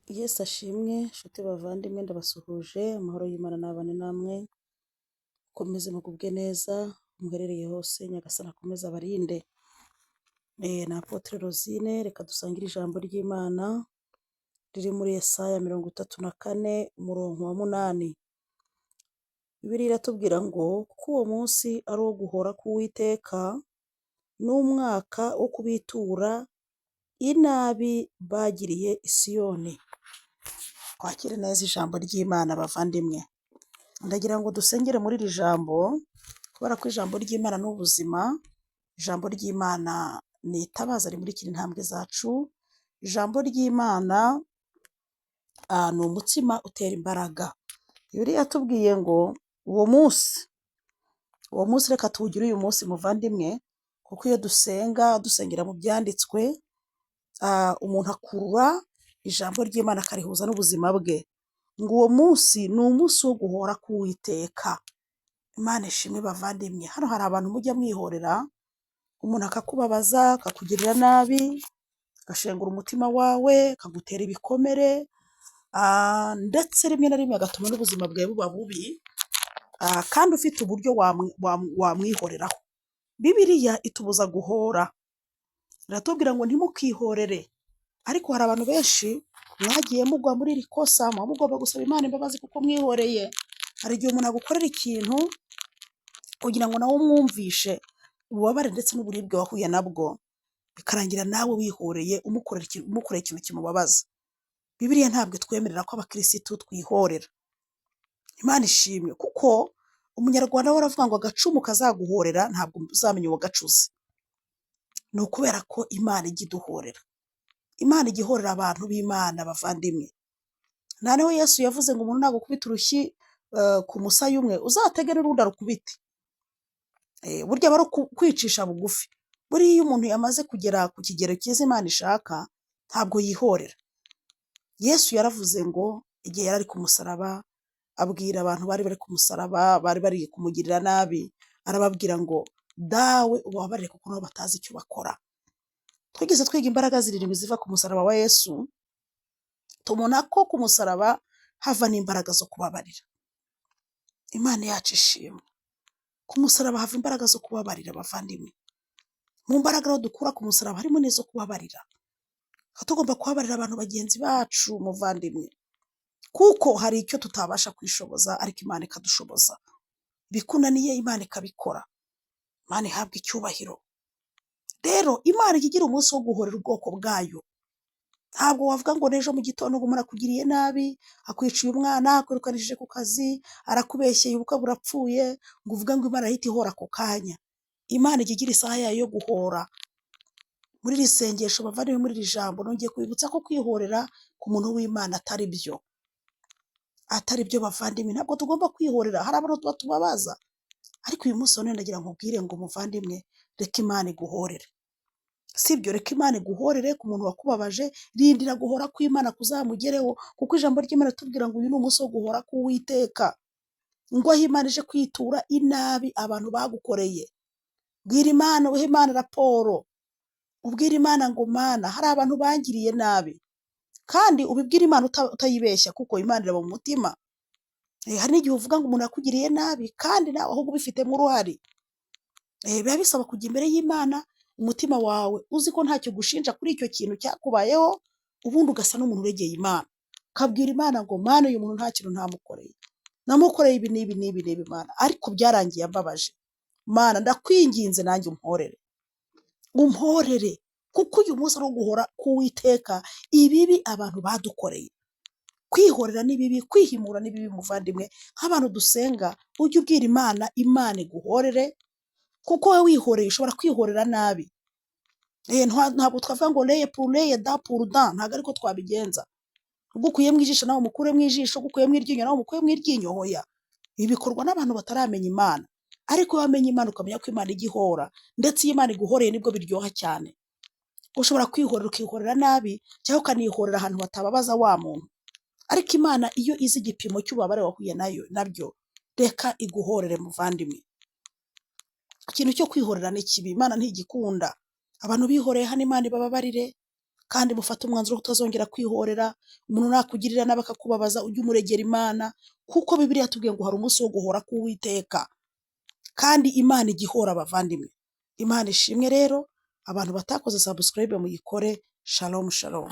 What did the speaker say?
Yesu ashimwe nshuti bavandimwe, ndabasuhuje. Amahoro y'Imana n'abane namwe, mukomeze mugubwe neza muherereye hose. Nyagasani akomeze abarinde. Ni Apotre Rosine. Reka dusangire ijambo ry'Imana riri muri Yesaya 34 umurongo wa 8. Bibiliya iratubwira ngo kuko uwo munsi ari uwo guhora k'Uwiteka, n'umwaka wo kubitura inabi bagiriye i Siyoni. Twakire neza ijambo ry'Imana bavandimwe. Ndagira ngo dusengere muri iri jambo, kubera ko ijambo ry'Imana ni ubuzima, ijambo ry'Imana ni itabaza rimurikira intambwe zacu, ijambo ry'Imana ni umutsima utera imbaraga. Bibiliya yatubwiye ngo uwo munsi, uwo munsi reka tuwugire uyu munsi muvandimwe, kuko iyo dusenga dusengera mu byanditswe, umuntu akurura ijambo ry'Imana akarihuza n'ubuzima bwe. Ngo uwo munsi ni umunsi wo guhora k'Uwiteka. Imana ishimwe bavandimwe. Hano hari abantu mujya mwihorera, umuntu akakubabaza, akakugirira nabi, agashengura umutima wawe, akagutera ibikomere, ndetse rimwe na rimwe agatuma n'ubuzima bwawe buba bubi, kandi ufite uburyo wamwihoreraho. Bibiliya itubuza guhora. Iratubwira ngo ntimukihorere. Ariko hari abantu benshi mwagiye mugwa muri iri kosa, muba mugomba gusaba Imana imbabazi kuko mwihoreye. Hari igihe umuntu agukorera ikintu kugira ngo nawe umwumvishe ububabare ndetse n'uburibwe wahuye nabwo, bikarangira nawe wihoreye, umukorera ikintu kimubabaza. Bibiliya ntabwo itwemerera ko abakirisitu twihorera. Imana ishimwe, kuko umunyarwanda we aravuga ngo agacumu kazaguhorera ntabwo uzamenya uwagacuze. Ni ukubera ko Imana ijya iduhorera. Imana ijya ihorera abantu b'Imana bavandimwe. Noneho Yesu yavuze ngo umuntu nagukubita urushyi ku musaya umwe, uzatege n'urundi arukubite. Burya aba ari kwicisha bugufi. Buriya iyo umuntu yamaze kugera ku kigero cyiza Imana ishaka, ntabwo yihorera. Yesu yaravuze ngo igihe yari ari ku musaraba, abwira abantu bari bari ku musaraba, bari bari kumugirira nabi, arababwira ngo dawe ubabarire kuko nabo batazi icyo bakora. Twigeze twiga imbaraga zirindwi ziva ku musaraba wa Yesu, tubona ko ku musaraba hava n'imbaraga zo kubabarira. Imana yacu ishimwe. Ku musaraba hava imbaraga zo kubabarira bavandimwe. Mu mbaraga rero dukura ku musaraba harimo n'izo kubabarira. Tuba tugomba kubabarira abantu bagenzi bacu muvandimwe, kuko hari icyo tutabasha kwishoboza ariko Imana ikadushoboza. Bikunaniye Imana ikabikora. Imana ihabwa icyubahiro. Rero Imana ijya igira umunsi wo guhorera ubwoko bwayo. Ntabwo wavuga ngo n'ejo mu gitondo ngo umuntu akugiriye nabi, akwiciye umwana, akwirukanishije ku kazi, arakubeshyeye ubukwe burapfuye, ngo uvuge ngo Imana irahita ihora ako kanya. Imana ijya igira isaha yayo yo guhora. Muri iri sengesho bavandimwe, muri iri jambo nongeye kubibutsa ko kwihorera ku muntu w'Imana atari byo. Atari byo bavandimwe, ntabwo tugomba kwihorera. Hari abantu tuba tubabaza. Ariko uyu munsi wa none ndagira ngo nkubwire ngo muvandimwe, reka Imana iguhorere. Sibyo, reka Imana iguhorere ku muntu wakubabaje, rindira guhora kw'Imana kuzamugereho, kuko ijambo ry'Imana ritubwira ngo uyu ni umunsi wo guhora k'Uwiteka. Ngo aho Imana ije kwitura inabi abantu bagukoreye. Bwira Imana, uhe Imana raporo. Ubwire Imana ngo Mana, hari abantu bangiriye nabi. Kandi ubibwire Imana utayibeshya, kuko Imana ireba mu mutima. Hari n'igihe uvuga ngo umuntu yakugiriye nabi, kandi nawe ahubwo ubifitemo uruhare. Biba bisaba kujya imbere y'Imana, umutima wawe uzi ko ntacyo gushinja kuri icyo kintu cyakubayeho, ubundi ugasa n'umuntu uregeye Imana. Ukabwira Imana ngo Mana, uyu muntu nta kintu ntamukoreye. Namukoreye ibi n'ibi n'ibi n'ibi Mana, ariko byarangiye ambabaje. Mana, ndakwinginze nanjye umporere. Umporere, kuko uyu munsi ari uguhora k'Uwiteka ibibi abantu badukoreye. Kwihorera ni bibi, kwihimura ni bibi muvandimwe. Nk'abantu dusenga, ujye ubwira Imana, Imana iguhorere, kuko wowe wihoreye ushobora kwihorera nabi. Ntabwo twavuga ngo l'œil pour l'œil, dent pour dent, ntabwo ariko twabigenza. Ugukuyemo ijisho nawe umukuremo ijisho, ugukuyemo iryinyo nawe umukuremo iryinyo, hoya. Ibi bikorwa n'abantu bataramenya Imana. Ariko iyo wamenye Imana ukamenya ko Imana ijya ihora, ndetse iyo Imana iguhoreye nibwo biryoha cyane. Ushobora kwihorera ukihorera nabi, cyangwa ukanihorera ahantu hatababaza wa muntu. Ariko Imana iyo izi igipimo cy'ububabare wahuye nayo nabyo, reka iguhorere muvandimwe. Ikintu cyo kwihorera ni kibi, Imana ntigikunda. Abantu bihoreye hano Imana ibababarire. Kandi mufate umwanzuro wo kutazongera kwihorera. Umuntu nakugirira nabi akakubabaza, ujye umuregera Imana, kuko Bibiliya yatubwiye ngo hari umunsi wo guhora k'Uwiteka, kandi Imana ijya ihora abavandimwe. Imana ishimwe rero, abantu batakoze subscribe muyikore. Shalom shalom.